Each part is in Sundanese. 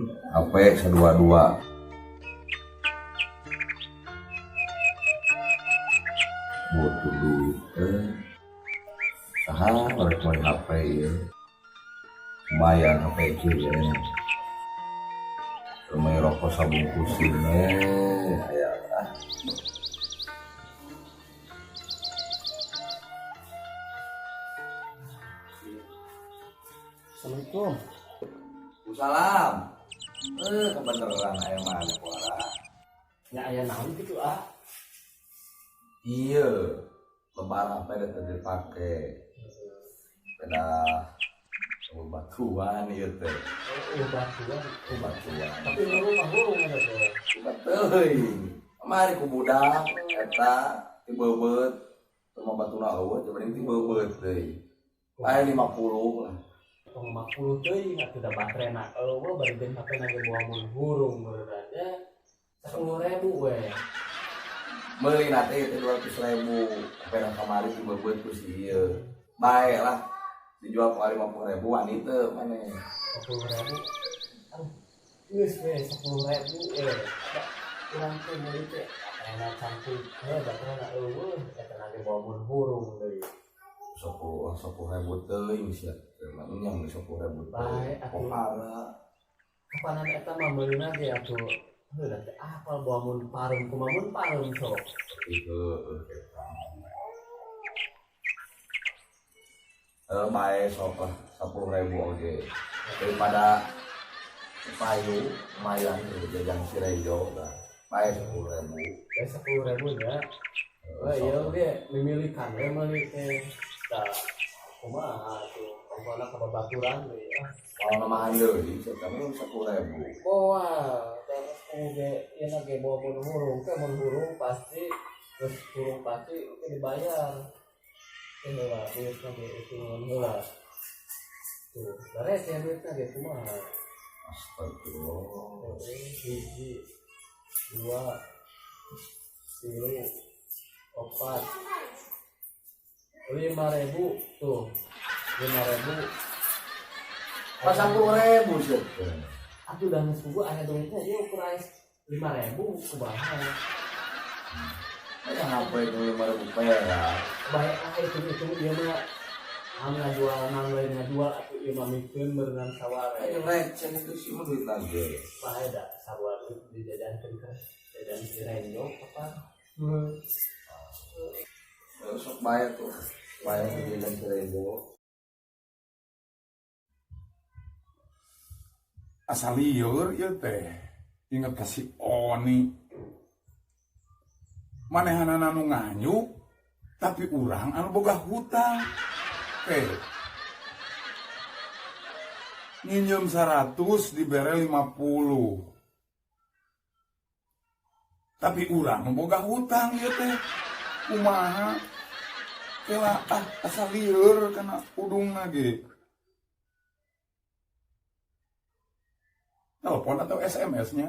HP sadua-dua. Butuh duit eh. Saha rek meuli HP ieu? Lumayan HP ieu ya. Meuli rokok sabungkus eh aya ah. Assalamualaikum. Salam. Eh, kebeneran aya mana kuara. Ya, aya naon gitu, ah? Iya, lebar HP teh dipake. Beda batuan ieu teh. Oh, batuan. Batuan. Tapi lu mah hurung eta teh. Teuing. Kamari ku budak eta ti beubeut. Teu mah batuna eueuh, coba ti beubeut deui. Bae 50 lah. Tong 50 teuing atuh, da baterena eueuh, bari jeung HP na ge bawa mun hurung meureun nya. 10.000 we. Meuli na teh teh 200.000. HP na kamari ti beubeut ku si ieu. Bae lah. Dijual ku 50.000, wani teu maneh? 10.000. Aduh, geus we 10.000 we. Ada urang teh meuli teh baterena cantik, heuh, baterena eueuh, eta na ge bawa mun hurung deui. 10.000 teuing sia. Teh mah nyang 10.000 teh. Bae atuh. Pohara. Kapanan eta mah meulina ge atuh. Heuh, da teh apal bawa mun pareum, kumaha mun pareum sok. Heueuh eta. Eh, bae sok lah 10.000 oge. Daripada payu lumayan tuh jajan si Rejo lah. Bae 10.000. Bae 10.000 nya. Wah, iya oge mimilikan we meuli teh. Da kumaha atuh, ongkona ka babaturan we ah. Kalau namahan deui sia mah 10.000. Moal, terus oge ieu na ge bawa mun hurung teh, mun hurung pasti, terus hurung pasti oge dibayar. Teh heula duitna ge hitungan heula. Tuh, beres ya duitna ge kumaha. Astagfirullah. Hiji, dua, tilu, opat, 5.000 tuh, 5.000. Pas 10.000 sih. Atuh udah geus puguh aya duitnya ieu ukur aya 5.000 kumaha. Aya HP nu 5.000 perak. Bae ah, hitung-hitung ieu mah am ngajual nang lain ngajual atuh ieu mah mikeun meureunan saware. Ayo receh itu sih mah duit lagi. Bae da sarua duit dijajankeun ke jajan si Renjo apa. Sok bae tuh. Bae jajan si Renjo. Asa lieur ieu teh, inget ka si Oni, manehanana nu nganyuk tapi urang anu boga hutang eh, nginjem 100 dibere 50, tapi urang nu boga hutang ieu teh kumaha? Kela ah, asa lieur kana udungna ge. Telepon atau SMS-nya?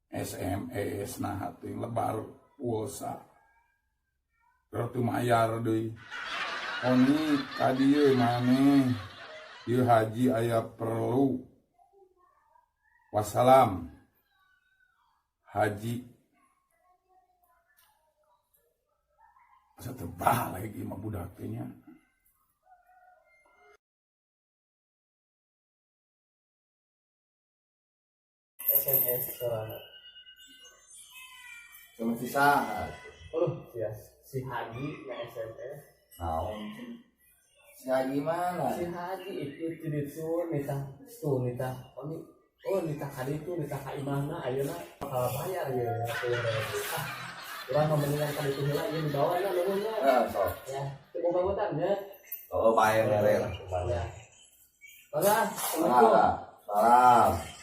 SMS nah teuing, lebar pulsa. Keur teu mayar deui. Oni, ka dieu maneh. Ieu haji aya perlu. Wassalam. Haji. Asa teu balik ieu mah budak teh nya. SMS sorangan. Cuma si saha? Oh, ya si Haji na SMS. Naon? Si Haji mana? Si Haji itu tidak tuh nitah tuh nitah oni, oh, nitah ka ditu, nitah ka imahna. Ayeuna bakal bayar ya 10.000. Ah, urang mah mendingan ka ditu heula, ieu dibawa nya, nuhun nya. Eh, sok. Ya, teu boga hutang nya. Oh, bae mere lah. Ya. Bagus, Assalamualaikum. Salam.